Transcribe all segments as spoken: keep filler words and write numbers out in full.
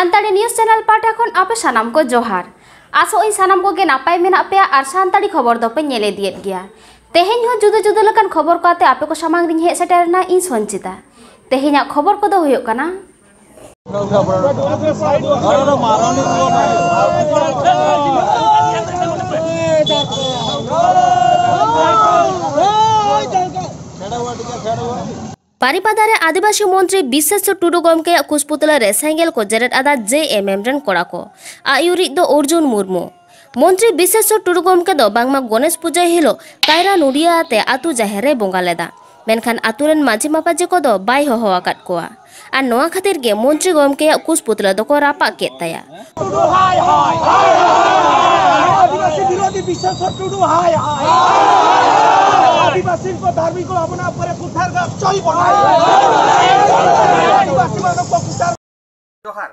Santali news channel ᱯᱟᱦᱴᱟ ᱠᱷᱚᱱ ᱟᱯᱮ ᱥᱟᱱᱟᱢ ᱠᱚ ᱡᱚᱦᱟᱨ᱾ ᱟᱥᱚᱜ ᱟᱹᱧ ᱥᱟᱱᱟᱢ ᱠᱚᱜᱮ ᱱᱟᱯᱟᱭ ᱢᱮᱱᱟᱜ ᱯᱮᱭᱟ ᱟᱨ ᱥᱟᱱᱛᱟᱲᱤ ᱠᱷᱚᱵᱚᱨ ᱫᱚᱯᱮ ᱧᱮᱞ ᱤᱫᱤᱭᱮᱫ ᱜᱮᱭᱟ᱾ ᱛᱮᱦᱮᱧ ᱦᱚᱸ ᱡᱩᱫᱟᱹ ᱡᱩᱫᱟᱹ ᱞᱮᱠᱟᱱ ᱠᱷᱚᱵᱚᱨ ᱠᱚ ᱟᱛᱮ ᱟᱯᱮ ᱠᱚ ᱥᱟᱢᱟᱝ ᱨᱤᱧ ᱦᱮᱡ ᱥᱮᱴᱮᱨ ᱮᱱᱟ ᱤᱧ ᱥᱚᱧᱪᱤᱛᱟ᱾ ᱛᱮᱦᱮᱧᱟᱜ ᱠᱷᱚᱵᱚᱨ ᱠᱚᱫᱚ ᱦᱩᱭᱩᱜ ᱠᱟᱱᱟ, ᱵᱟᱨᱤᱯᱟᱫᱟ ᱨᱮ ᱟᱹᱫᱤᱵᱟᱹᱥᱤ ᱢᱚᱱᱛᱨᱤ ᱵᱤᱥᱮᱥᱚᱨ ᱴᱩᱰᱩ ᱜᱚᱢᱠᱮᱭᱟᱜ ᱠᱩᱥᱯᱩᱛᱞᱟᱹ ᱨᱮ ᱥᱮᱸᱜᱮᱞ ᱠᱚ ᱡᱮᱨᱮᱫ ᱟᱫᱟ ᱡᱮ ᱮᱢ ᱮᱢ ᱨᱮᱱ ᱠᱚᱲᱟ ᱠᱚ᱾ ᱟᱹᱭᱩᱨᱤᱡ ᱫᱚ ᱚᱨᱡᱩᱱ ᱢᱩᱨᱢᱩ᱾ ᱢᱚᱱᱛᱨᱤ ᱵᱤᱥᱮᱥᱚᱨ ᱴᱩᱰᱩ ᱜᱚᱢᱠᱮ ᱫᱚ ᱵᱟᱝᱢᱟ ᱜᱚᱱᱮᱥ ᱯᱩᱡᱟᱹ ᱦᱤᱞᱳᱜ ᱠᱟᱭᱨᱟ ᱱᱩᱰᱤᱭᱟᱹ ᱟᱛᱮ ᱟᱹᱛᱩ ᱡᱟᱦᱮᱨ ᱨᱮᱭ ᱵᱚᱸᱜᱟ ᱞᱮᱫᱟ᱾ ᱢᱮᱱᱠᱷᱟᱱ ᱟᱹᱛᱩ ᱨᱮᱱ ᱢᱟᱹᱡᱷᱤ ᱢᱟᱯᱟᱡᱷᱤ ᱠᱚᱫᱚ ᱵᱟᱭ ᱦᱚᱦᱚ ᱟᱠᱟᱫ ᱠᱚᱣᱟ᱾ ᱟᱨ ᱱᱚᱣᱟ ᱠᱷᱟᱹᱛᱤᱨ ᱜᱮ ᱢᱚᱱᱛᱨᱤ ᱜᱚᱢᱠᱮᱭᱟᱜ ᱠᱩᱥᱯᱩᱛᱞᱟᱹ ᱫᱚᱠᱚ ᱨᱟᱯᱟᱜ ᱠᱮᱫ ᱛᱟᱭᱟ᱾ ᱴᱩᱰᱩ ᱦᱟᱭ ᱦᱟᱭ᱾ ᱟᱹᱫᱤᱵᱟᱹᱥᱤ ᱵᱤᱨᱳᱫᱷᱤ ᱵᱤᱥᱮᱥᱚᱨ ᱴᱩᱰᱩ ᱦᱟᱭ ᱦᱟᱭ᱾ ᱟᱹᱫᱤᱵᱟᱹᱥᱤ ᱠᱚ ᱫᱷᱟᱨᱢᱤᱠ ᱠᱚ ᱟᱵᱚᱱᱟ ᱯᱚᱨᱮ ᱠᱩᱴᱷᱟᱨ ᱜᱟ ᱪᱚᱭ ᱵᱚᱱᱟᱭ᱾ ᱟᱹᱫᱤᱵᱟᱹᱥᱤ ᱢᱟᱱᱚᱵ ᱠᱚ ᱠᱩᱴᱷᱟᱨ᱾ ᱡᱚᱦᱟᱨ᱾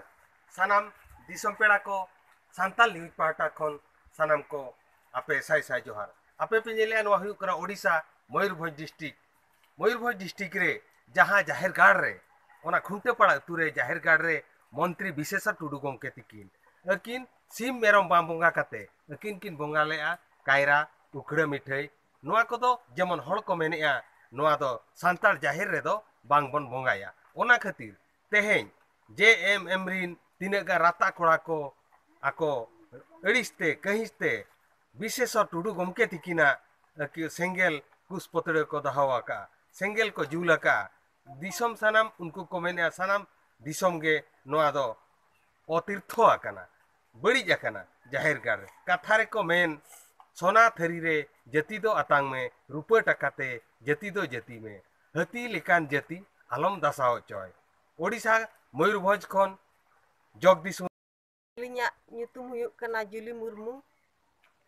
ᱥᱟᱱᱟᱢ ᱫᱤᱥᱚᱢ ᱯᱮᱲᱟ ᱠᱚ, ᱥᱟᱱᱛᱟᱲ ᱱᱤᱭᱩᱡᱽ ᱯᱟᱦᱴᱟ ᱠᱷᱚᱱ ᱥᱟᱱᱟᱢ ᱠᱚ ᱟᱯᱮ ᱥᱟᱭ ᱥᱟᱭ ᱡᱚᱦᱟᱨ᱾ ᱟᱯᱮ ᱯᱮ ᱧᱮᱞᱮᱜᱼᱟ, ᱱᱚᱣᱟ ᱦᱩᱭᱩᱜ ᱠᱟᱱᱟ ᱳᱰᱤᱥᱟ, ᱢᱚᱭᱩᱨᱵᱷᱚᱸᱡᱽ ᱰᱤᱥᱴᱨᱤᱠᱴ᱾ ᱢᱚᱭᱩᱨᱵᱷᱚᱸᱡᱽ ᱰᱤᱥᱴᱨᱤᱠᱴ ᱨᱮ ᱡᱟᱦᱟᱸ ᱡᱟᱦᱮᱨ ᱜᱟᱲ ᱨᱮ, ᱚᱱᱟ ᱠᱷᱩᱱᱴᱟᱹᱯᱟᱲᱟ ᱟᱹᱛᱩ ᱨᱮ ᱡᱟᱦᱮᱨ ᱜᱟᱲ ᱨᱮ ᱢᱚᱱᱛᱨᱤ ᱵᱤᱥᱮᱥᱚᱨ ᱴᱩᱰᱩ ᱜᱚᱢᱠᱮ ᱛᱤᱠᱤᱱ ᱟᱹᱠᱤᱱ ᱥᱤᱢ ᱢᱮᱨᱚᱢ ᱵᱟᱝ ᱵᱚᱸᱜᱟ ᱠᱟᱛᱮ ᱟᱹᱠᱤᱱ ᱠᱤᱱ ᱵᱚᱸᱜᱟ ᱞᱮᱜᱼᱟ ᱠᱟᱭᱨᱟ, ᱩᱠᱷᱲᱟᱹ ᱢᱤᱴᱷᱟᱹᱭ᱾ ᱱᱚᱣᱟ ᱠᱚᱫᱚ ᱡᱮᱢᱚᱱ ᱦᱚᱲ ᱠᱚ ᱢᱮᱱᱮᱜᱼᱟ, ᱱᱚᱣᱟ ᱫᱚ ᱥᱟᱱᱛᱟᱲ ᱡᱟᱦᱮᱨ ᱨᱮᱫᱚ ᱵᱟᱝ ᱵᱚᱱ ᱵᱚᱸᱜᱟᱭᱟ᱾ ᱚᱱᱟ ᱠᱷᱟᱹᱛᱤᱨ ᱛᱮᱦᱮᱧ ᱡᱮ ᱮᱢ ᱮᱢ ᱨᱤᱱ ᱛᱤᱱᱟᱹᱜ ᱜᱟᱱ ᱨᱟᱛᱟ ᱠᱚᱲᱟ ᱠᱚ ᱟᱠᱚ ᱟᱹᱲᱤᱥ ᱛᱮ ᱠᱟᱹᱦᱤᱥ ᱛᱮ ᱵᱤᱥᱮᱥᱚᱨ ᱴᱩᱰᱩ ᱜᱚᱢᱠᱮ ᱛᱤᱠᱤᱱᱟᱜ ᱟᱹᱠᱤ-, ᱥᱮᱸᱜᱮᱞ ᱠᱩᱥ ᱯᱩᱛᱲᱟᱹ ᱠᱚ ᱫᱚᱦᱚ ᱟᱠᱟᱫᱼᱟ, ᱥᱮᱸᱜᱮᱞ ᱠᱚ ᱡᱩᱞ ᱟᱠᱟᱫᱼᱟ᱾ ᱫᱤᱥᱚᱢ ᱥᱟᱱᱟᱢ ᱩᱱᱠᱩ ᱠᱚ ᱢᱮᱱᱮᱫᱼᱟ, ᱥᱟᱱᱟᱢ ᱫᱤᱥᱚᱢ ᱜᱮ ᱱᱚᱣᱟ ᱫᱚ ᱚᱛᱤᱨᱛᱷᱚ ᱟᱠᱟᱱᱟ, ᱵᱟᱹᱲᱤᱡ ᱟᱠᱟᱱᱟ ᱡᱟᱦᱮᱨ ᱜᱟᱲ ᱨᱮ᱾ ᱠᱟᱛᱷᱟ ᱨᱮᱠᱚ ᱢᱮᱱ, "ᱥᱚᱱᱟ ᱛᱷᱟᱹᱨᱤ ᱨᱮ ᱡᱟᱹᱛᱤ ᱫᱚ ᱟᱛᱟᱝ ᱢᱮ, ᱨᱩᱯᱟᱹ ᱴᱟᱠᱟ ᱛᱮ ᱡᱟᱹᱛᱤ ᱫᱚ ᱡᱟᱹᱛᱤ ᱢᱮ, ᱦᱟᱹᱛᱤ ᱞᱮᱠᱟᱱ ᱡᱟᱹᱛᱤ ᱟᱞᱚᱢ ᱫᱟᱥᱟᱣ ᱦᱚᱪᱚᱭ᱾" ᱳᱰᱤᱥᱟ, ᱢᱚᱭᱩᱨᱵᱷᱚᱸᱡᱽ ᱠᱷᱚᱱ ᱡᱚᱜᱽᱫᱤᱥ᱾ ᱟᱹᱞᱤᱧᱟᱜ ᱧᱩᱛᱩᱢ ᱦᱩᱭᱩᱜ ᱠᱟᱱᱟ ᱡᱩᱞᱤ ᱢᱩᱨᱢᱩ᱾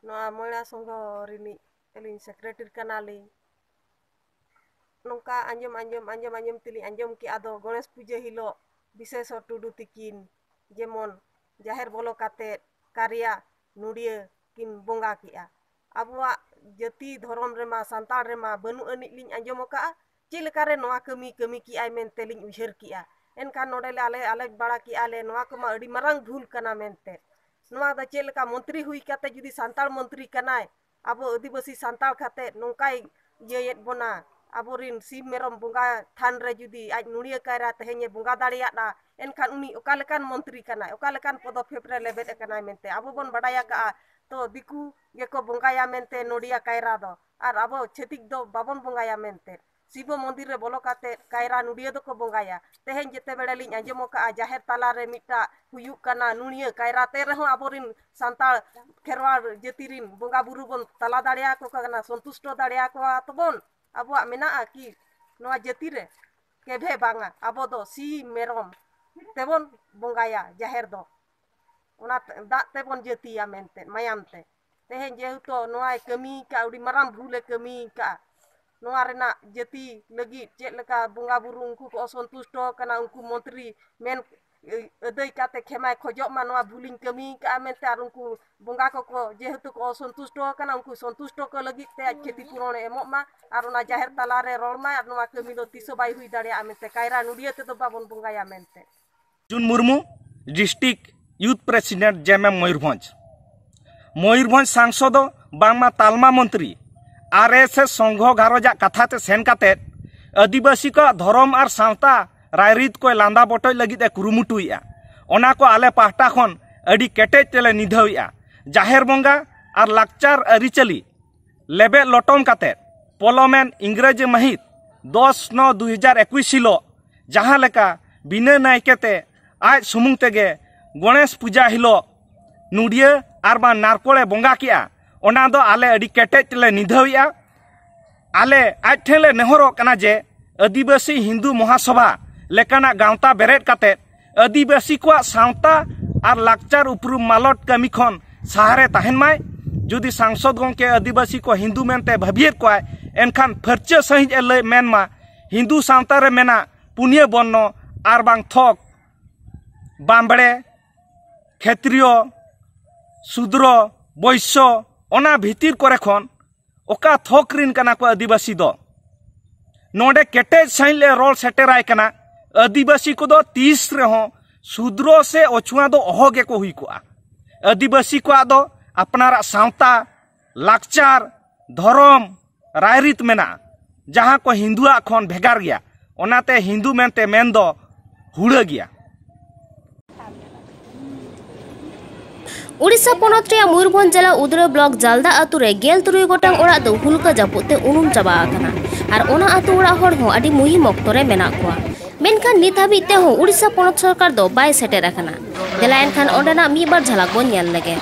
ᱱᱚᱣᱟ ᱢᱚᱭᱲᱟ ᱥᱚᱝᱜᱷᱚ ᱨᱤᱱᱤᱡ ᱟᱹᱞᱤᱧ ᱥᱮᱠᱨᱮᱴᱟᱨᱤ ᱠᱟᱱᱟᱞᱤᱧ᱾ ᱱᱚᱝᱠᱟ ᱟᱸᱡᱚᱢ, ᱟᱸᱡᱚᱢ, ᱟᱸᱡᱚᱢ, ᱟᱸᱡᱚᱢ ᱛᱮᱞᱤᱧ ᱟᱸᱡᱚᱢ ᱠᱮᱜᱼᱟ ᱫᱚ ᱜᱚᱬᱮᱥ ᱯᱩᱡᱟᱹ ᱦᱤᱞᱳᱜ ᱵᱤᱥᱮᱥᱚᱨ ᱴᱩᱰᱩ ᱛᱤᱠᱤᱱ ᱡᱮᱢᱚᱱ ᱡᱟᱦᱮᱨ ᱵᱚᱞᱚ ᱠᱟᱛᱮᱫ ᱠᱟᱨᱭᱟ ᱱᱩᱰᱤᱭᱟᱹ ᱠᱤᱱ ᱵᱚᱸᱜᱟ ᱠᱮᱜᱼᱟ᱾ ᱟᱵᱚᱣᱟᱜ ᱡᱟᱹᱛᱤ ᱫᱷᱚᱨᱚᱢ ᱨᱮᱢᱟ, ᱥᱟᱱᱛᱟᱲ ᱨᱮᱢᱟ ᱵᱟᱹᱱᱩᱜ ᱟᱹᱱᱤᱡ ᱞᱤᱧ ᱟᱸᱡᱚᱢ ᱟᱠᱟᱜᱼᱟ᱾ ᱪᱮᱫ ᱞᱮᱠᱟᱨᱮ ᱱᱚᱣᱟ ᱠᱟᱹᱢᱤ ᱠᱟᱹᱢᱤ ᱠᱮᱜᱼᱟᱭ ᱢᱮᱱᱛᱮ ᱞᱤᱧ ᱩᱭᱦᱟᱹᱨ ᱠᱮᱜᱼᱟ᱾ ᱮᱱᱠᱷᱟᱱ ᱱᱚᱰᱮ ᱞᱮ ᱟᱞᱮ ᱟᱞᱮ ᱵᱟᱲᱟ ᱠᱮᱜᱼᱟ ᱞᱮ, ᱱᱚᱣᱟ ᱠᱚᱢᱟ ᱟᱹᱰᱤ ᱢᱟᱨᱟᱝ ᱵᱷᱩᱞ ᱠᱟᱱᱟ ᱢᱮᱱᱛᱮ᱾ ᱱᱚᱣᱟ ᱫᱚ ᱪᱮᱫ ᱞᱮᱠᱟ ᱢᱚᱱᱛᱨᱤ ᱦᱩᱭ ᱠᱟᱛᱮ ᱡᱩᱫᱤ ᱥᱟᱱᱛᱟᱲ ᱢᱚᱱᱛᱨᱤ ᱠᱟᱱᱟᱭ, ᱟᱵᱚ ᱟᱹᱫᱤᱵᱟᱹᱥᱤ ᱥᱟᱱᱛᱟᱲ ᱠᱟᱛᱮ ᱱᱚᱝᱠᱟᱭ ᱤᱭᱟᱹᱭᱮᱫ ᱵᱚᱱᱟ, ᱟᱵᱚᱨᱤᱱ ᱥᱤᱢ ᱢᱮᱨᱚᱢ ᱵᱚᱸᱜᱟ ᱛᱷᱟᱱ ᱨᱮ ᱡᱩᱫᱤ ᱟᱡ ᱱᱩᱲᱤᱭᱟᱹ ᱠᱟᱭᱨᱟ ᱛᱮᱦᱮᱧ ᱮ ᱵᱚᱸᱜᱟ ᱫᱟᱲᱮᱭᱟᱫᱼᱟ, ᱮᱱᱠᱷᱟᱱ ᱩᱱᱤ ᱚᱠᱟ ᱞᱮᱠᱟᱱ ᱢᱚᱱᱛᱨᱤ ᱠᱟᱱᱟᱭ, ᱚᱠᱟ ᱞᱮᱠᱟᱱ ᱯᱚᱫᱚᱠᱷᱮᱯ ᱨᱮ ᱞᱮᱵᱮᱫ ᱟᱠᱟᱱᱟᱭ ᱢᱮᱱᱛᱮ ᱟᱵᱚ ᱵᱚᱱ ᱵᱟᱰᱟᱭ ᱟᱠᱟᱜᱼᱟ᱾ ᱛᱚ ᱫᱤᱠᱩ ᱜᱮᱠᱚ ᱵᱚᱸᱜᱟᱭᱟ ᱢᱮᱱᱛᱮ ᱱᱚᱰᱤᱭᱟ ᱠᱟᱭᱨᱟ ᱫᱚ, ᱟᱨ ᱟᱵᱚ ᱪᱷᱟᱹᱛᱤᱠ ᱫᱚ ᱵᱟᱵᱚᱱ ᱵᱚᱸᱜᱟᱭᱟ ᱢᱮᱱᱛᱮ᱾ ᱥᱤᱵᱚ ᱢᱚᱱᱫᱤᱨ ᱨᱮ ᱵᱚᱞᱚ ᱠᱟᱛᱮ ᱠᱟᱭᱨᱟ ᱱᱩᱰᱤᱭᱟᱹ ᱫᱚᱠᱚ ᱵᱚᱸᱜᱟᱭᱟ᱾ ᱛᱮᱦᱮᱧ ᱡᱮᱛᱮ ᱵᱮᱲᱟ ᱞᱤᱧ ᱟᱸᱡᱚᱢ ᱟᱠᱟᱜᱼᱟ ᱡᱟᱦᱮᱨ ᱛᱟᱞᱟ ᱨᱮ ᱢᱤᱫᱴᱟᱜ ᱦᱩᱭᱩᱜ ᱠᱟᱱᱟ ᱱᱩᱲᱤᱭᱟᱹ ᱠᱟᱭᱨᱟ, ᱛᱮ ᱨᱮᱦᱚᱸ ᱟᱵᱚᱨᱤᱱ ᱥᱟᱱᱛᱟᱲ ᱠᱷᱮᱨᱣᱟᱲ ᱡᱟᱹᱛᱤ ᱨᱤᱱ ᱵᱚᱸᱜᱟ ᱵᱩᱨᱩ ᱵᱚᱱ ᱛᱟᱞᱟ ᱫᱟᱲᱮᱭᱟᱠᱚ ᱠᱟᱱᱟ, ᱥᱚᱱᱛᱩᱥᱴᱚ ᱫᱟᱲᱮᱭᱟᱠᱚᱣᱟ ᱛᱚᱵᱚᱱ᱾ ᱟᱵᱚᱣᱟᱜ ᱢᱮᱱᱟᱜᱼᱟ ᱠᱤ ᱱᱚᱣᱟ ᱡᱟᱹᱛᱤ ᱨᱮ? ᱠᱮᱵᱷᱮ ᱵᱟᱝᱟ, ᱟᱵᱚ ᱫᱚ ᱥᱤᱢ ᱢᱮᱨᱚᱢ ᱛᱮᱵᱚᱱ ᱵᱚᱸᱜᱟᱭᱟ ᱡᱟᱦᱮᱨ ᱫᱚ᱾ ᱚᱱᱟ ᱫᱟᱜ ᱛᱮᱵᱚᱱ ᱡᱟᱹᱛᱤᱭᱟ ᱢᱮᱱᱛᱮ, ᱢᱟᱭᱟᱢ ᱛᱮ᱾ ᱛᱮᱦᱮᱧ ᱡᱮᱦᱮᱛᱩ ᱱᱚᱣᱟᱭ ᱠᱟᱹᱢᱤ ᱠᱟᱜᱼᱟ, ᱟᱹᱰᱤ ᱢᱟᱨᱟᱝ ᱵᱷᱩᱞᱮ ᱠᱟᱹᱢᱤ ᱠᱟᱜᱼᱟ᱾ ᱱᱚᱣᱟ ᱨᱮᱱᱟᱜ ᱡᱟᱹᱛᱤ ᱞᱟᱹᱜᱤᱫ ᱪᱮᱫ ᱞᱮᱠᱟ ᱵᱚᱸᱜᱟ ᱵᱩᱨᱩ ᱩᱱᱠᱩ ᱠᱚ ᱚᱥᱚᱱᱛᱩᱥᱴᱚ ᱠᱟᱱᱟ, ᱩᱱᱠᱩ ᱢᱚᱱᱛᱨᱤ ᱢᱮᱱ ᱟᱹᱫᱟᱹᱭ ᱠᱟᱛᱮ ᱠᱷᱮᱢᱟᱭ ᱠᱷᱚᱡᱚᱜ ᱢᱟ, ᱱᱚᱣᱟ ᱵᱷᱩᱞᱤᱧ ᱠᱟᱹᱢᱤ ᱠᱟᱜᱼᱟ ᱢᱮᱱᱛᱮ, ᱟᱨ ᱩᱱᱠᱩ ᱵᱚᱸᱜᱟ ᱠᱚᱠᱚ ᱡᱮᱦᱮᱛᱩ ᱠᱚ ᱚᱥᱚᱱᱛᱩᱥᱴᱚ ᱠᱟᱱᱟ, ᱩᱱᱠᱩ ᱥᱚᱱᱛᱩᱥᱴᱚ ᱠᱚ ᱞᱟᱹᱜᱤᱫ ᱛᱮ ᱟᱡ ᱠᱷᱮᱛᱤ ᱯᱩᱨᱚᱱᱮ ᱮᱢᱚᱜ ᱢᱟ, ᱟᱨ ᱚᱱᱟ ᱡᱟᱦᱮᱨ ᱛᱟᱞᱟᱨᱮ ᱨᱚᱲ ᱢᱟᱭ, ᱟᱨ ᱱᱚᱣᱟ ᱠᱟᱹᱢᱤ ᱫᱚ ᱛᱤᱥ ᱦᱚᱸ ᱵᱟᱭ ᱦᱩᱭ ᱫᱟᱲᱮᱭᱟᱜᱼᱟ ᱢᱮᱱᱛᱮ, ᱠᱟᱭᱨᱟ ᱱᱩᱰᱤᱭᱟᱹ ᱛᱮᱫᱚ ᱵᱟᱵᱚᱱ ᱵᱚᱸᱜᱟᱭᱟ ᱢᱮᱱᱛᱮ᱾ ᱡᱩᱱ ᱢᱩᱨᱢᱩ, District Youth President, ᱡᱮ ᱮᱢ ᱮᱢ ᱢᱚᱭᱩᱨᱵᱷᱚᱸᱡᱽ᱾ ᱢᱚᱭᱩᱨᱵᱷᱚᱸᱡᱽ ᱥᱟᱝᱥᱚᱫ ᱫᱚ ᱵᱟᱝᱢᱟ ᱛᱟᱞᱢᱟ ᱢᱚᱱᱛᱨᱤ ᱟᱨ ᱮᱥ ᱮᱥ ᱥᱚᱝᱜᱷᱚ ᱜᱷᱟᱨᱚᱸᱡᱟᱜ ᱠᱟᱛᱷᱟ ᱛᱮ ᱥᱮᱱ ᱠᱟᱛᱮ ᱟᱹᱫᱤᱵᱟᱹᱥᱤ ᱠᱚᱣᱟᱜ ᱫᱷᱚᱨᱚᱢ ᱟᱨ ᱥᱟᱶᱛᱟ ᱨᱟᱭᱨᱤᱛ ᱠᱚᱭ ᱞᱟᱸᱫᱟ ᱵᱚᱴᱚᱡ ᱞᱟᱹᱜᱤᱫ ᱮ ᱠᱩᱨᱩᱢᱩᱴᱩᱭᱮᱫᱼᱟ᱾ ᱚᱱᱟ ᱠᱚ ᱟᱞᱮ ᱯᱟᱦᱴᱟ ᱠᱷᱚᱱ ᱟᱹᱰᱤ ᱠᱮᱴᱮᱡ ᱛᱮᱞᱮ ᱱᱤᱫᱷᱟᱹᱣᱮᱫᱼᱟ᱾ ᱡᱟᱦᱮᱨ ᱵᱚᱸᱜᱟ ᱟᱨ ᱞᱟᱠᱪᱟᱨ ᱟᱹᱨᱤᱪᱟᱹᱞᱤ ᱞᱮᱵᱮᱫ ᱞᱚᱴᱚᱢ ᱠᱟᱛᱮ ᱯᱚᱞᱚᱢᱮᱱ ᱤᱝᱨᱮᱡᱤ ᱢᱟᱹᱦᱤᱛ ᱫᱚᱥ ᱱᱚ ᱫᱩ ᱦᱟᱡᱟᱨ ᱮᱠᱩᱥ ᱦᱤᱞᱳᱜ ᱡᱟᱦᱟᱸ ᱞᱮᱠᱟ ᱵᱤᱱᱟᱹ ᱱᱟᱭᱠᱮ ᱛᱮ ᱟᱡ ᱥᱩᱢᱩᱝ ᱛᱮᱜᱮ ᱜᱚᱬᱮᱥ ᱯᱩᱡᱟ ᱦᱤᱞᱳᱜ ᱱᱩᱰᱤᱭᱟᱹ ᱟᱨ ᱵᱟᱝ ᱱᱟᱨᱠᱳᱲᱮ ᱵᱚᱸᱜᱟ ᱠᱮᱜᱼᱟ, ᱚᱱᱟ ᱫᱚ ᱟᱞᱮ ᱟᱹᱰᱤ ᱠᱮᱴᱮᱡ ᱛᱮᱞᱮ ᱱᱤᱫᱷᱟᱹᱣᱮᱜᱼᱟ᱾ ᱟᱞᱮ ᱟᱡ ᱴᱷᱮᱱ ᱞᱮ ᱱᱮᱦᱚᱨᱚᱜ ᱠᱟᱱᱟ ᱡᱮ ᱟᱹᱫᱤᱵᱟᱹᱥᱤ ᱦᱤᱱᱫᱩ ᱢᱚᱦᱟᱥᱚᱵᱷᱟ ᱞᱮᱠᱟᱱᱟᱜ ᱜᱟᱶᱛᱟ ᱵᱮᱨᱮᱫ ᱠᱟᱛᱮ ᱟᱹᱫᱤᱵᱟᱹᱥᱤ ᱠᱚᱣᱟᱜ ᱥᱟᱶᱛᱟ ᱟᱨ ᱞᱟᱠᱪᱟᱨ ᱩᱯᱨᱩᱢ ᱢᱟᱞᱚᱴ ᱠᱟᱹᱢᱤ ᱠᱷᱚᱱ ᱥᱟᱦᱟᱨᱮ ᱛᱟᱦᱮᱱ ᱢᱟᱭ᱾ ᱡᱩᱫᱤ ᱥᱟᱝᱥᱚᱫ ᱜᱚᱢᱠᱮ ᱟᱹᱫᱤᱵᱟᱹᱥᱤ ᱠᱚ ᱦᱤᱱᱫᱩ ᱢᱮᱱᱛᱮ ᱵᱷᱟᱹᱵᱤᱭᱮᱫ ᱠᱚᱣᱟᱭ, ᱮᱱᱠᱷᱟᱱ ᱯᱷᱟᱹᱨᱪᱟᱹ ᱥᱟᱺᱦᱤᱡ ᱮ ᱞᱟᱹᱭ ᱢᱮᱱ ᱢᱟ, ᱦᱤᱱᱫᱩ ᱥᱟᱶᱛᱟ ᱨᱮ ᱢᱮᱱᱟᱜ ᱯᱩᱱᱭᱟᱹ ᱵᱚᱨᱱᱚ ᱟᱨ ᱵᱟᱝ ᱛᱷᱚᱠ, ᱵᱟᱢᱵᱲᱮ, ᱠᱷᱮᱛᱨᱤᱭᱚ, ᱥᱩᱫᱨᱚ, ᱵᱳᱭᱥᱭᱚ, ᱚᱱᱟ ᱵᱷᱤᱛᱤᱨ ᱠᱚᱨᱮ ᱠᱷᱚᱱ ᱚᱠᱟ ᱛᱷᱚᱠ ᱨᱤᱱ ᱠᱟᱱᱟ ᱠᱚ ᱟᱹᱫᱤᱵᱟᱹᱥᱤ ᱫᱚ? ᱱᱚᱰᱮ ᱠᱮᱴᱮᱡ ᱥᱟᱺᱦᱤᱡ ᱞᱮ ᱨᱚᱲ ᱥᱮᱴᱮᱨᱟᱭ ᱠᱟᱱᱟ ᱟᱹᱫᱤᱵᱟᱹᱥᱤ ᱠᱚᱫᱚ ᱛᱤᱥ ᱨᱮᱦᱚᱸ ᱥᱩᱫᱨᱚ ᱥᱮ ᱚᱪᱷᱩᱣᱟᱹ ᱫᱚ ᱚᱦᱚ ᱜᱮᱠᱚ ᱦᱩᱭ ᱠᱚᱜᱼᱟ᱾ ᱟᱹᱫᱤᱵᱟᱹᱥᱤ ᱠᱚᱣᱟᱜ ᱫᱚ ᱟᱯᱱᱟᱨᱟᱜ ᱥᱟᱶᱛᱟ, ᱞᱟᱠᱪᱟᱨ, ᱫᱷᱚᱨᱚᱢ, ᱨᱟᱭᱨᱤᱛ ᱢᱮᱱᱟᱜᱼᱟ, ᱡᱟᱦᱟᱸ ᱠᱚ ᱦᱤᱱᱫᱩᱣᱟᱜ ᱠᱷᱚᱱ ᱵᱷᱮᱜᱟᱨ ᱜᱮᱭᱟ᱾ ᱚᱱᱟᱛᱮ ᱦᱤᱱᱫᱩ ᱢᱮᱱᱛᱮ ᱢᱮᱱ ᱫᱚ ᱦᱩᱲᱟᱹ ᱜᱮᱭᱟ᱾ ᱩᱲᱤᱥᱥᱟ ᱯᱚᱱᱚᱛ ᱨᱮᱭᱟᱜ ᱢᱚᱭᱩᱨᱵᱷᱚᱸᱡᱽ ᱡᱮᱞᱟ ᱩᱫᱽᱲᱟ ᱵᱞᱚᱠ ᱡᱟᱞᱫᱟ ᱟᱛᱳ ᱨᱮ ᱜᱮᱞ ᱛᱩᱨᱩᱭ ᱜᱚᱴᱟᱝ ᱚᱲᱟᱜ ᱫᱚ ᱦᱩᱞᱠᱟᱹ ᱡᱟᱹᱯᱩᱫ ᱛᱮ ᱩᱱᱩᱢ ᱪᱟᱵᱟ ᱟᱠᱟᱱᱟ ᱟᱨ ᱚᱱᱟ ᱟᱛᱳ ᱚᱲᱟᱜ ᱦᱚᱲ ᱦᱚᱸ ᱟᱹᱰᱤ ᱢᱩᱦᱤᱢ ᱚᱠᱛᱚ ᱨᱮ ᱢᱮᱱᱟᱜ ᱠᱚᱣᱟ᱾ ᱢᱮᱱᱠᱷᱟᱱ ᱱᱤᱛ ᱦᱟᱹᱵᱤᱡ ᱛᱮᱦᱚᱸ ᱩᱲᱤᱥᱥᱟ ᱯᱚᱱᱚᱛ ᱥᱚᱨᱠᱟᱨ ᱫᱚ ᱵᱟᱭ ᱥᱮᱴᱮᱨ ᱟᱠᱟᱱᱟ᱾ ᱫᱮᱞᱟ ᱮᱱᱠᱷᱟᱱ ᱚᱸᱰᱮᱱᱟᱜ ᱢᱤᱫ ᱵᱟᱨ ᱡᱷᱟᱞᱟᱠ ᱵᱚᱱ ᱧᱮᱞ ᱞᱮᱜᱮ᱾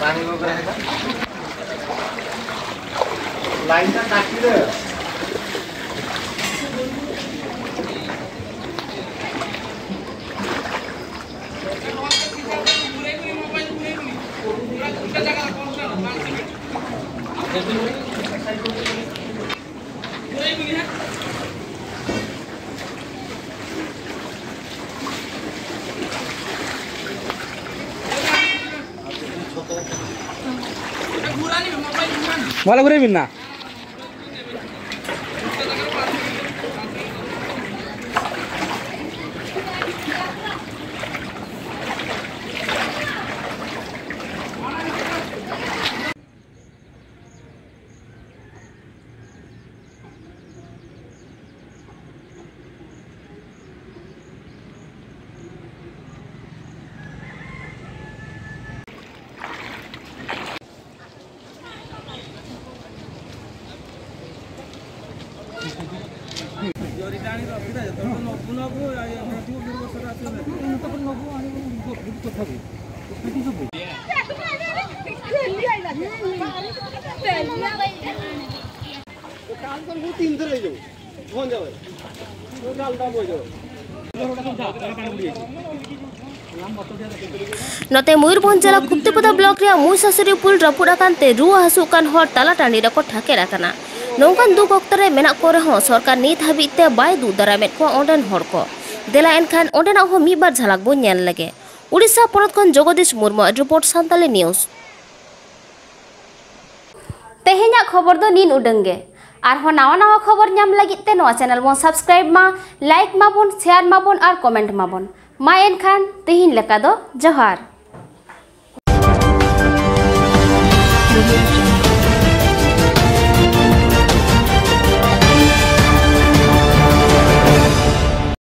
ᱵᱟᱞᱮ ᱜᱷᱩᱨᱟᱹᱭ ᱵᱤᱱ ᱱᱟ᱾ ᱱᱚᱛᱮ ᱢᱚᱭᱩᱨᱵᱷᱚᱸᱡᱽ ᱡᱮᱞᱟ ᱠᱩᱯᱛᱤᱯᱟᱫᱟ ᱵᱞᱚᱠ ᱨᱮᱭᱟᱜ ᱢᱩᱭᱥᱟᱥᱩᱨᱤ ᱯᱩᱞ ᱨᱟᱹᱯᱩᱫ ᱟᱠᱟᱱ ᱛᱮ ᱨᱩᱣᱟᱹ ᱦᱟᱹᱥᱩᱜ ᱠᱟᱱ ᱦᱚᱲ ᱛᱟᱞᱟ ᱴᱟᱺᱰᱤ ᱨᱮᱠᱚ ᱴᱷᱟᱠᱮᱨ ᱟᱠᱟᱱᱟ᱾ ᱱᱚᱝᱠᱟᱱ ᱫᱩᱠ ᱚᱠᱛᱚ ᱨᱮ ᱢᱮᱱᱟᱜ ᱠᱚ ᱨᱮᱦᱚᱸ ᱥᱚᱨᱠᱟᱨ ᱱᱤᱛ ᱦᱟᱹᱵᱤᱡ ᱛᱮ ᱵᱟᱭ ᱫᱩᱜ ᱫᱟᱨᱟᱢᱮᱫ ᱠᱚᱣᱟ ᱚᱸᱰᱮᱱ ᱦᱚᱲ ᱠᱚ᱾ ᱫᱮᱞᱟ ᱮᱱᱠᱷᱟᱱ ᱚᱸᱰᱮᱱᱟᱜ ᱦᱚᱸ ᱢᱤᱫ ᱵᱟᱨ ᱡᱷᱟᱞᱟᱠ ᱵᱚᱱ ᱧᱮᱞ ᱞᱮᱜᱮ᱾ ᱩᱲᱤᱥᱥᱟ ᱯᱚᱱᱚᱛ ᱠᱷᱚᱱ ᱡᱚᱜᱚᱫᱤᱥ ᱢᱩᱨᱢᱩ ᱟᱜ ᱨᱤᱯᱳᱨᱴ, ᱥᱟᱱᱛᱟᱞᱤ ᱱᱤᱭᱩᱡᱽ᱾ ᱛᱮᱦᱮᱧᱟᱜ ᱠᱷᱚᱵᱚᱨ ᱫᱚ ᱱᱤᱱ ᱩᱰᱟᱹᱝ ᱜᱮ᱾ ᱟᱨᱦᱚᱸ ᱱᱟᱣᱟ ᱱᱟᱣᱟ ᱠᱷᱚᱵᱚᱨ ᱧᱟᱢ ᱞᱟᱹᱜᱤᱫ ᱛᱮ ᱱᱚᱣᱟ channel ᱵᱚᱱ subscribe ᱢᱟ, like ᱢᱟᱵᱚᱱ, share ᱢᱟᱵᱚᱱ ᱟᱨ comment ᱢᱟᱵᱚᱱ᱾ ᱢᱟ ᱮᱱᱠᱷᱟᱱ ᱛᱮᱦᱮᱧ ᱞᱮᱠᱟ ᱫᱚ ᱡᱚᱦᱟᱨ᱾